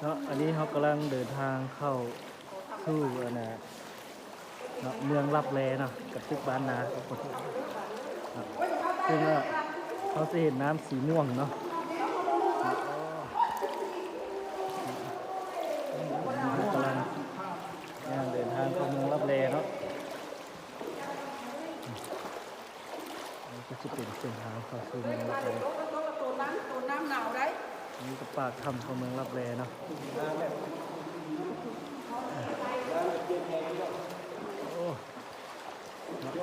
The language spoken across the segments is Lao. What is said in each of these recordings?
ເນາະ ອັນນີ້ເຮົາກຳລັງເດີນທາງເຂົ້າສູ່ ອັນນ່າ ເນາະ ເມືອງລັບແລເນາະ ກັບຕຶກບ້ານນາຂອງຄົນເນາະ ເຊິ່ງວ່າເຮົາຈະເຫັນນ້ຳສີມ່ວງເນາະ ເຮົາກຳລັງຍ່າງເດີນທາງເຂົ້າເມືອງລັບແລເນາະ. ນີ້ກໍຈະເປັນເສັ້ນທາງເຂົ້າສູ່ເມືອງລັບແລ ໂຕນ້ຳ ໂຕນ້ຳໜາວໄດ໋ ນີ້ກໍປາກຖ້ຳເຂົ້າເມືອງລັບແລເນາະ ໂອ້ ເນາະ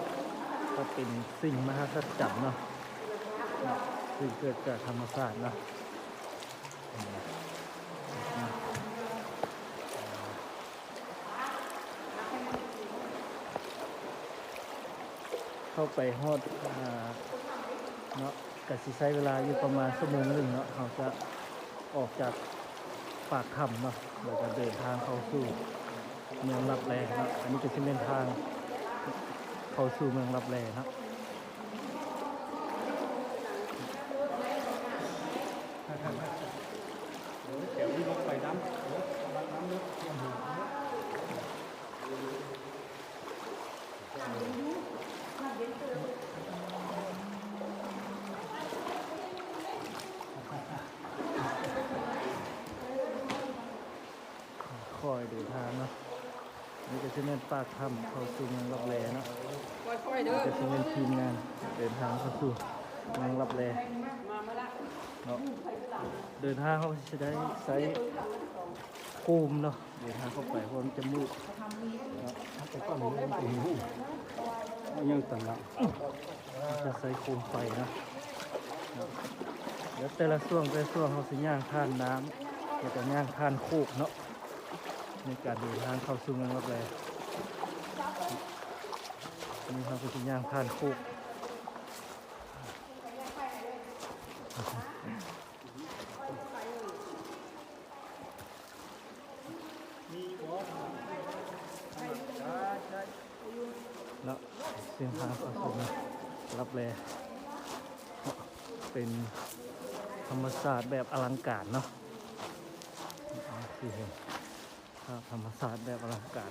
ກໍເປັນສິ່ງມະຫັດສັດຈັນເນາະ ເນາະ ຊຶ່ງເກີດຈາກທຳມະຊາດເນາະ. ເຂົ້າໄປຮອດ ອ່າ ເນາະ ກະຊິໃຊ້ເວລາຢູ່ປະມານຊົ່ວໂມງໜຶ່ງເນາະ ເຮົາຈະອອກຈາກປາກຖ້ຳເນາະ ແລ້ວກະເດີນທາງເຂົ້າສູ່ເມືອງລັບແລເນາະ ອັນນີ້ກະຊິແມ່ນທາງເຂົ້າສູ່ເມືອງລັບແລເນາະ. ຄ່ອຍເດີນທາງເນາະ ນີ້ກໍຊິແມ່ນປາກຖ້ຳເຂົ້າສູ່ເມືອງລັບແລເນາະ ຄ່ອຍໆເດີ ນີ້ກໍຊິແມ່ນທີມງານເດີນທາງເຂົ້າສູ່ເມືອງລັບແລເນາະ ເດີນທາງເຮົາຊິໄດ້ໃຊ້ໂຄມເນາະ ເດີນທາງເຂົ້າໄປ ເພາະວ່າມັນຈະມືດເນາະ ເຮົາຈະຕ້ອງເອົາຫຍັງຕັນລະ ຈະໃຊ້ໂຄມໄຟເນາະ ເນາະ ແລ້ວແຕ່ລະຊ່ວງ ແຕ່ລະຊ່ວງເຮົາຊິຍ່າງຜ່ານນ້ຳ ແລ້ວກໍຍ່າງຜ່ານໂຄກເນາະ ໃນການເດີນທາງເຂົ້າສູ່ເມືອງລັບແລ ນີ້ເຮົາກໍຊິຍ່າງຜ່ານໂຄກ ເນາະ ເສັ້ນທາງເຂົ້າສູ່ເມືອງລັບແລ ເປັນທຳມະຊາດແບບອະລັງການເນາະ ທີ່ເຫັນພາບທຳມະຊາດແບບອະລັງການ